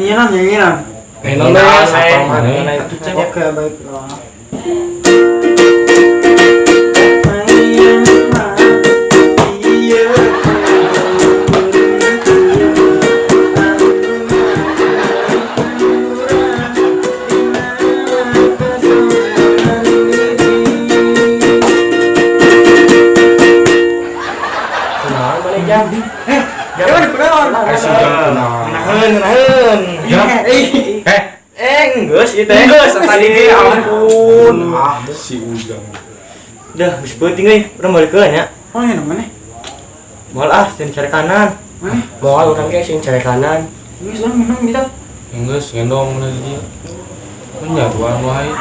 Nyanyian, nyanyian. Ngendong deh saya. Mana? Oke, baiklah. Kunaon balik jam? Eh, jangan kunaon. Ayo si Ujang kunaon. Naheun, naheun. Jang. Eh, Eh, geus ieu teh. geus tadi ge ampun. Ah, si Ujang. Dah, geus peuting euy, urang balik heula nya. Oh, ini mana? Moal ah, sieun cari kanan. Mana? Moal urang ge sieun cari kanan. Ini sudah menang kita. Geus ngendong mun di dieu. Nya tuan wae.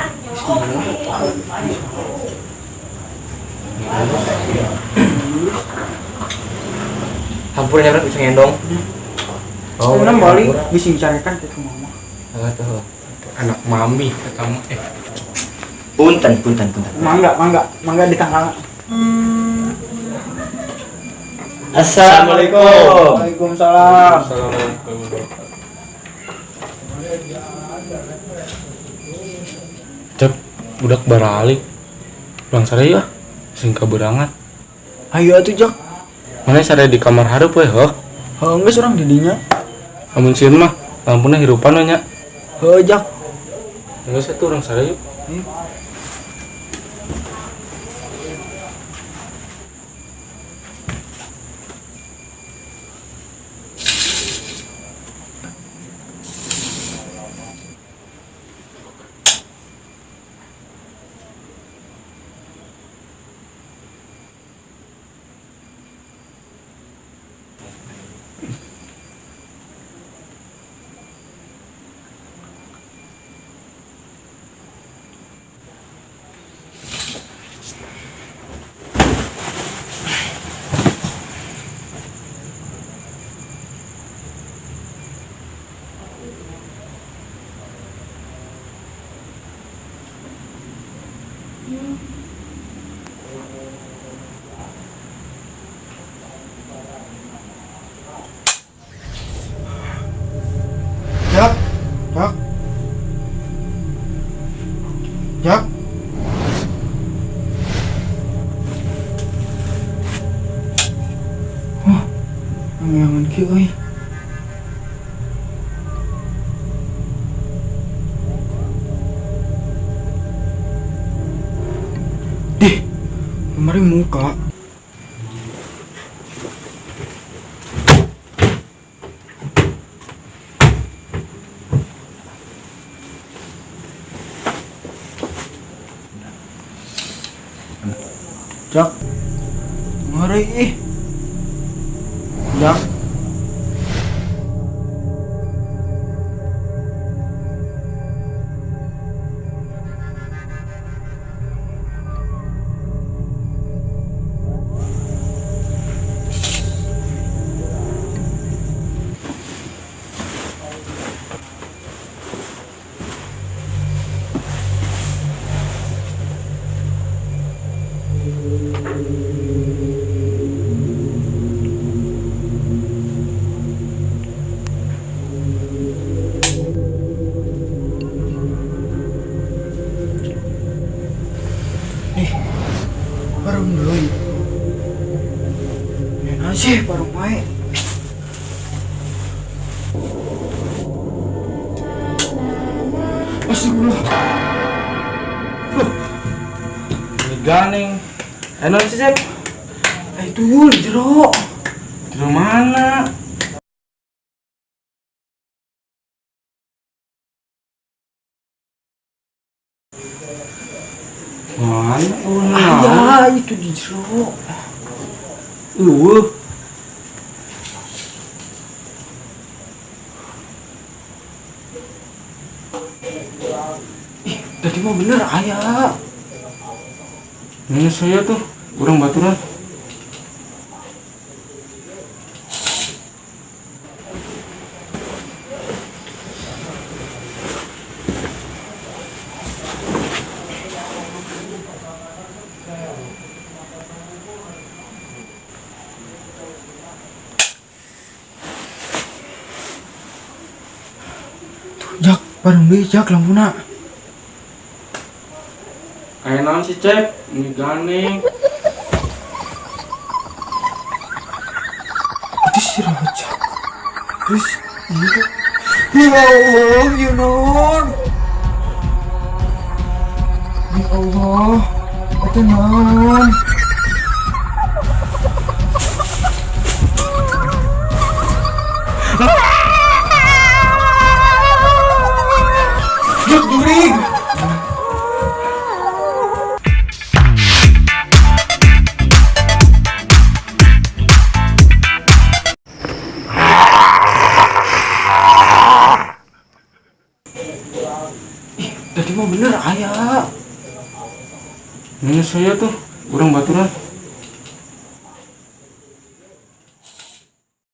Hampura nya urang bisa ngendong. Oh, menang balik bisa dicarikan ke mama. Heeh tuh. Anak mami eta mah eh. Punten, punten, punten. Mangga, mangga, mangga di tanggal. Assalamualaikum. Waalaikumsalam. Assalamualaikum. Cep, budak baralik. Urang sare ya, sing kaberangan. Ayo atuh, Jak. Mana sare di kamar hareup we, heuh. Heuh, geus urang di dinya. Amun sieun mah lampuna hirupan we nya. Heuh, Jak. Geus atuh urang sare yuk. Ayo. Jak, Jak, Jak. Wah, angan kieu euy. Dih, lemari muka. Jak, ngeri ih. Jak. Ih, parung deui. Ya sih, parung wae. Astagfirullah. Loh. Ini ganeng. Eh, naon sih, Cep? Eh, tuyul jero. Jero mana? Mana? Oh, Aya, itu di jero. Eueuh. Ih, tadi mah bener aya. Ini saya tuh, urang baturan. Bareng deui jak lampuna. Aya naon sih, Cep? Ini gandeng. Itu si Rojak. Terus iya. Ya Allah, ya non. Ya Allah, itu naon? Yuk, jurig. Ih, tadi mah bener aya. Ini saya tuh, urang baturan.